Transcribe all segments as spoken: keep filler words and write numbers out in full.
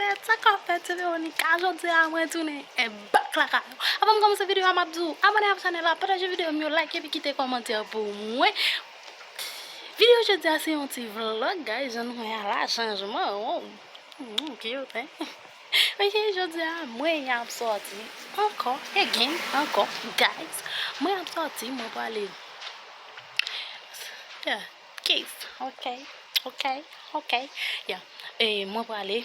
Sa k ap fèt, se Veronica. Jodi a, mwen tounen e bak lakay ou. Avan m kòmanse videyo a, m ap di w abòne ak chanèl la, pataje videyo m yo, like epi kite kòmantè pou mwen. Videyo jodi a se yon ti vlog, guys. Jan nou wè a la, chanjman. Oh. Mm, cute, hein? Ok, jodi a, mwen ap sòti ankò, again, ankò, guys. Mwen ap sòti, mwen prale. Yeah, kiss, ok, ok, ok. Yeah. E mwen prale.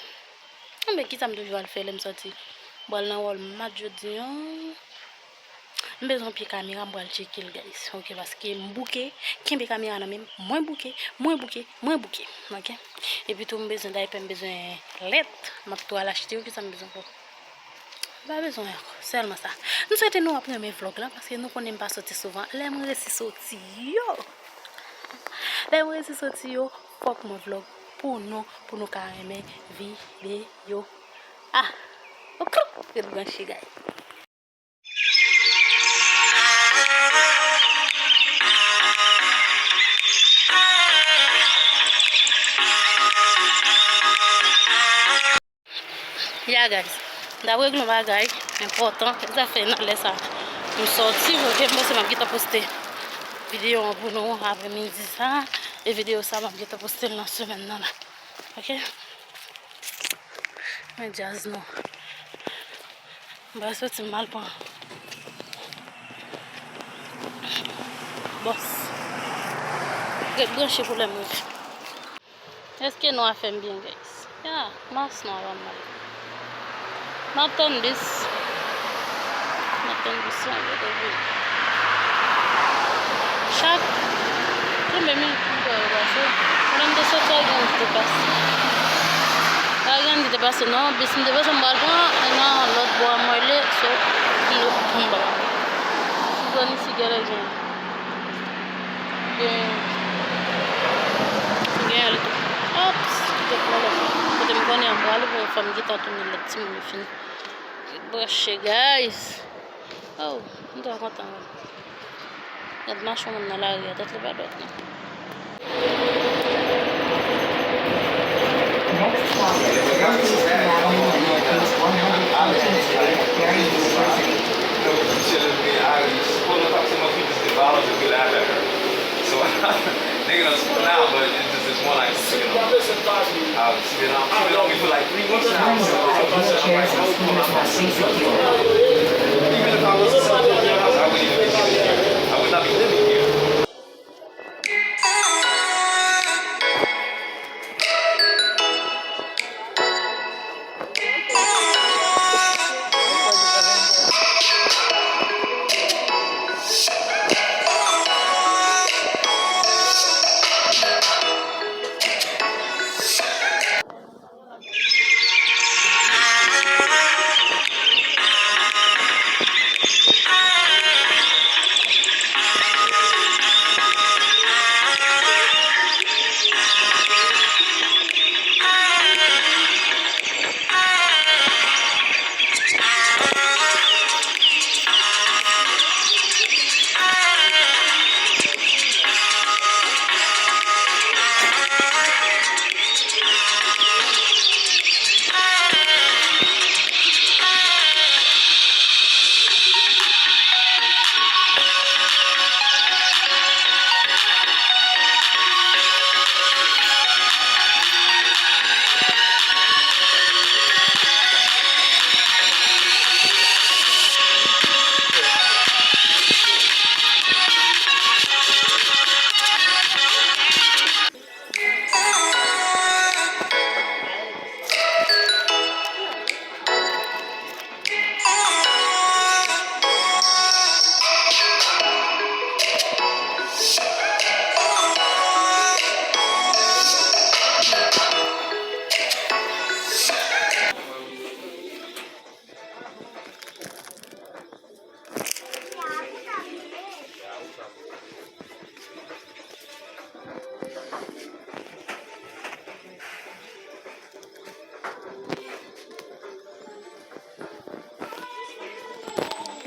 Enben, kisa m toujou al fè lè m sòti? M pral nan Walmart jodi a. M bezwen pye kamera, m pral tcheke l, guys. Ok, paske m bouke, kenbe kamera nan men m, mwen bouke, mwen bouke, mwen bouke. Ok? Epi tou, m bezwen daypè, m bezwen lèt, m ap tou al achte yo, kisa m bezwen ankò? M pa bezwen ankò, sèlman sa. M swete nou ap renmen vlog la, paske nou konnen m pa soti souvan. Lè m resi soti yo, lè m resi soti yo, fòk mwen vlog pou nou, pou nou ka renmen videyo. Ah! Oklou! Ret branche, guys. Ya, guys, m t ap regle yon bagay enpòtan. Sa fè nan lè sa m sòti, ok, m panse m ap gentan poste videyo an pou nou aprè midi sa. E videyo sa, m ap gentan poste l nan semèn nan la. Ok? Men djaz nou. M pral soti, m al pran bòs. Ret branche pou lè m rive. Èske nou a fè m byen, guys? Ya, mas nou a ban m mal. M ap tann bis. M ap tann bis lan, yo te vini. Chak, tou menm, m kwè yo pase. Pandan m te soti, Ariane te pase. Ariane te pase nan bis m te pase, m pral pran nan lòt bò a, mwen rele, so, m, m pa. Sou zòn isi, genlè gen. Gen, gen ale tou. Ops, kite pran lòt. Kote m konnen an pral, pou yon fanm gentan tounen lòt timoun yo fini. Branche, guys. Oh, m twò kontan, wi. Gad mache yon moun nan lari a, tèt li pa dwat, non. Next stop is University Avenue, Northeast one hundred fourteenth Street, Barry University. Nigga done spoke now, but it's just, it's more like, you know, um, she been on, she been on me for like three weeks now. So, I was like, I'm like, oh, I'm not even, even if I was to settle in your house, I wouldn't even be living here. I would not be living here.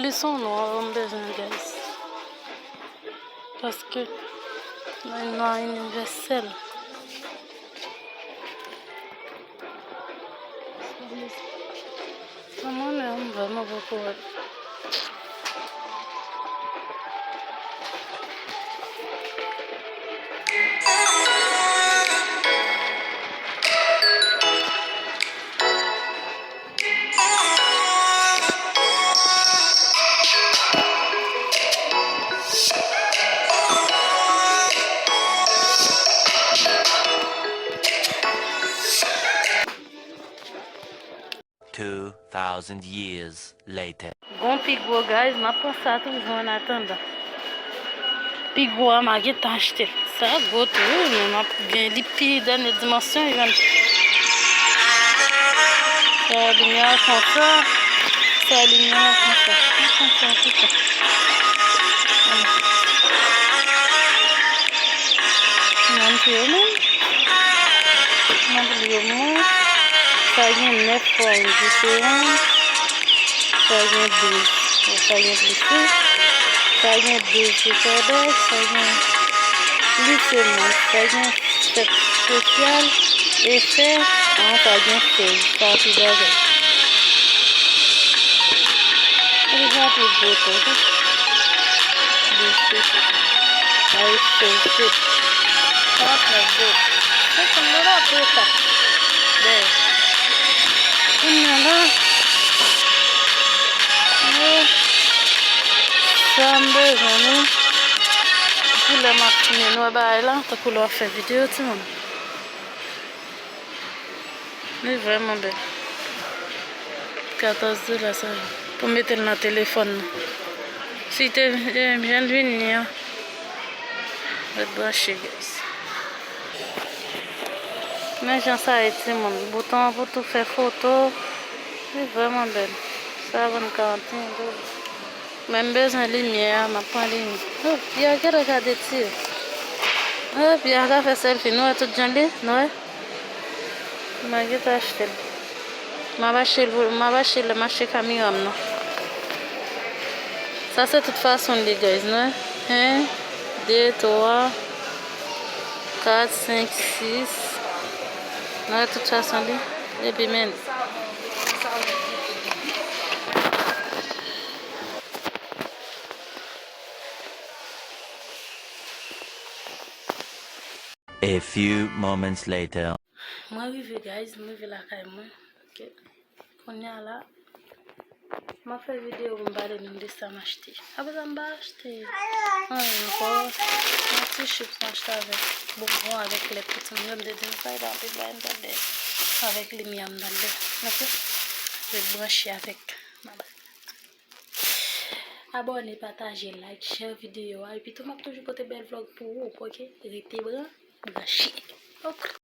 Li se yon nwa m bezwen, guys. Paske mwen nwa inivèsèl. Vrèman bon kouwè. Two thousand years later. Gon pi gwo, guys, m ap pran sa toujou an atandan. Pi gwo a, m a gentan achte l. Sa gwo tou, wi, men m ap gen li pi dènye dimansyon, jwenn. Sa limyè a konsa. Sa limyè a konsa. Konsa, konsa. Nan pi yo menm. Nan pi yo menm. Sa gen nèf fòm diferan. Sa gen douz. Sa gen plis tou. Sa gen douz se fè bèl. Sa gen plis se mwen. Sa gen sèt sosyal. Efè. An, sa gen sèz. Sa pi bagay. Epi sa pi gwo tou. Douz se sèz. Ay, sèz se. Sa ap nèf gwo. Se konn nou la pou sa. Bèl. Kounye a la. Sa m bezwen, wi. Pou lè m ap fini, nou wè bagay la, tankou lè w ap fè videyo, timoun. Li vrèman bèl. Katòz dola sa yo. Pou mete l nan telefòn nan. Si te, eh, jan l vini an. Ret branche, guys. Men jan sa ye, timoun. Bouton an pou tou fè foto. Li vrèman bèl. Sa vann karant et un dola. Men m bezwen limyè a, m ap pran limyè. Oh, Pierre, gade, gade ti. Oh, Pierre ka fè sèlfi. Nou wè tout jan li, nou wè? M a gentan achte l. M ap achte l pou, m ap achte l lè m achte kamera m nan. Sa se tout fason li, guys, non? En, de, twa, kat, senk, sis. Non, tout fason li. Epi men. A few moments later. Mwen rive, guys, mwen rive lakay mwen. Ok. Kounye a la, m ap fè videyo pou m pale nou de sa m achte. Apre sa, m pa achte anyen ankò. Yon ti chips m achte avèk bonbon, avèk lèt pou timoun yo. M te di nou sa, e pa anpil bagay m t ap dèyè. Avèk limyè m t ap dèyè. Ok? Ret branche avèk. Abòne, pataje, like, share videyo a. Epi tou, m ap toujou pote bèl vlog pou ou, ok? Rete bran, branche. Ok.